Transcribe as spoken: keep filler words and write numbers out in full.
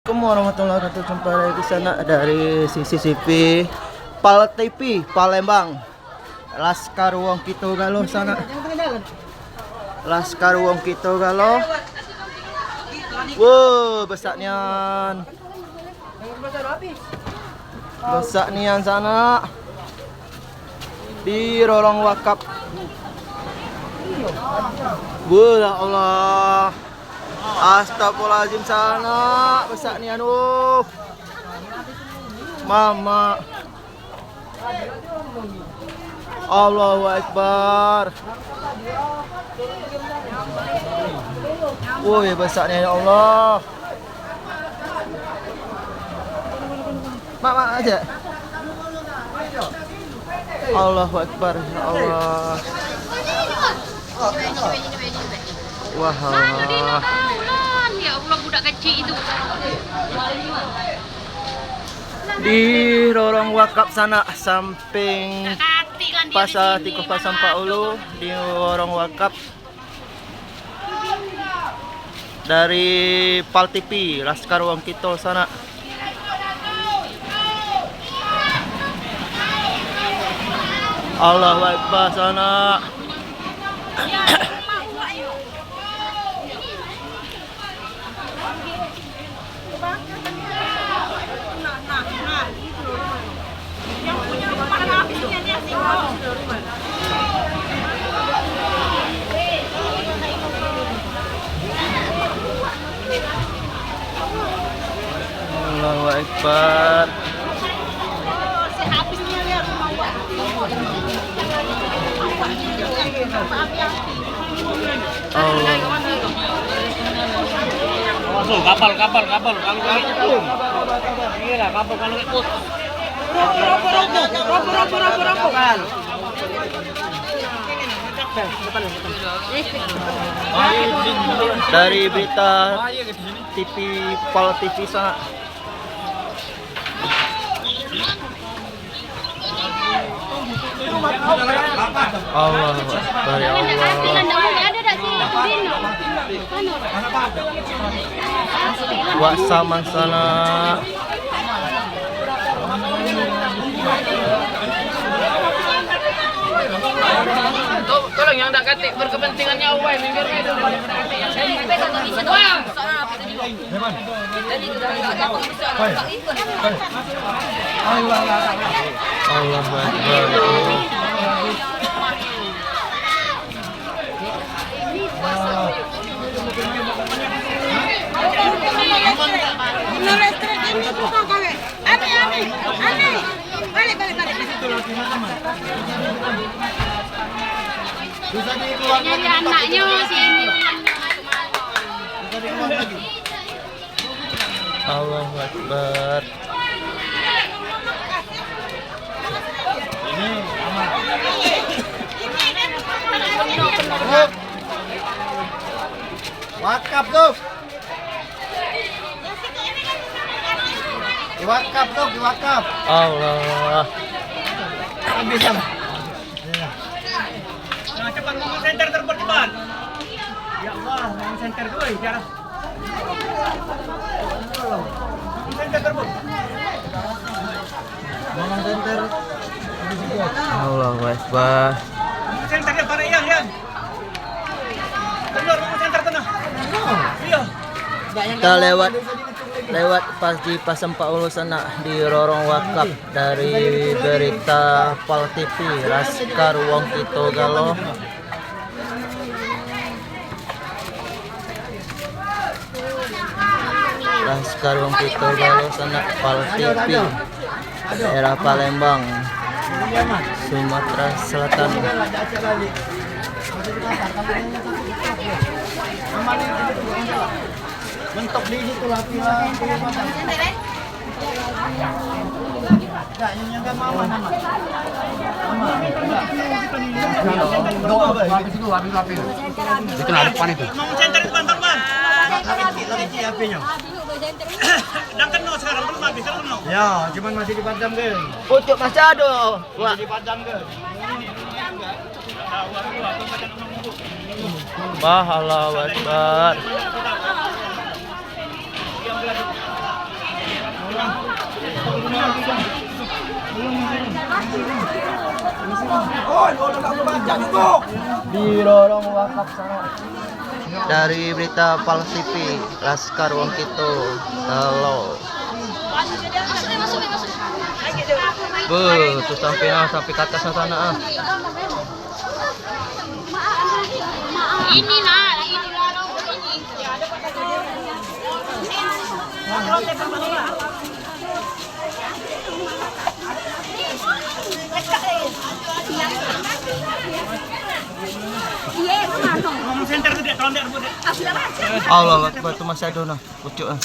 Assalamualaikum warahmatullahi wabarakatuh. Jumpa lagi sanak dari C C C P Pal T V Palembang. Laskar wong kito galo sanak. Laskar wong kito galo. Wo, besak nian. Besak nian sanak. Di rorong wakap. Wo, ya Allah. Astagfirullahaladzim sanak. Besak nian, wo. Mama. Allahu Akbar. Woi, besak nian, ya Allah. Mak, mak aja. Allahu Akbar, ya Allah. Wah, Allah. Ya Allah, budak kecil itu. Di rorong wakap sanak, samping Pasar Tikus Pasar Empat Ulu, di rorong wakap dari Pal T V, Laskar Wong Kito sanak. Allahu Akbar sanak. Allahu Akbar. Allah. Awas lu, kapal, kapal, kapal, kalau kapal. Iyalah, kapal kalau ikut. Robo, robo, robo, robo, robo, robo, robo. Dari berita T V, Pal T V sanak. Allah Akbar, ya Allah. Wak saman sanak. Tolong yang dak katik berkepentingan nyawa, minggir. Allahu Akbar. Nyari anaknya sini. Allahu Akbar. Wakaf tu. Wakaf tu, wakaf. Allah. Bisa. Nah, cepat ngomong center terbang cepat. Ya Allah, ngomong center tu, eh, biar. Ngomong center terbang. Ngomong center. Allahu Akbar. Ngomong center ya, para yang, yang. Benar, ngomong center tengah. Iya. Kita lewat Lewat pas di Pasar Empat Ulu sanak di rorong wakaf dari berita Pal T V, Laskar Wong Kito Galo. Laskar Wong Kito Galo sanak, Pal T V. Daerah Palembang, Sumatera Selatan. Mentok di situ lah, pila. Enggak, yang, yang kan mama nama. Mama. Enggak. Habis itu, habis itu, habis itu. Itu lah depan itu. Mau center itu, Bang, Bang. Lagi kecil, lagi kecil H P-nya. Dah kena sekarang, belum habis, belum kena. Ya, cuman masih dipadam ke? Pucuk masih ada. Wah. Dipadam ke? Wah, Allahu Akbar. Didorong wakaf sana. Dari berita Pals T V, Laskar Wong Kito, Telo. Beuh, tu sampai, ah, sampai ke atas sana, ah. Ini, nah, ini. Allah Akbar, tu masih ada nah, pucuk ah.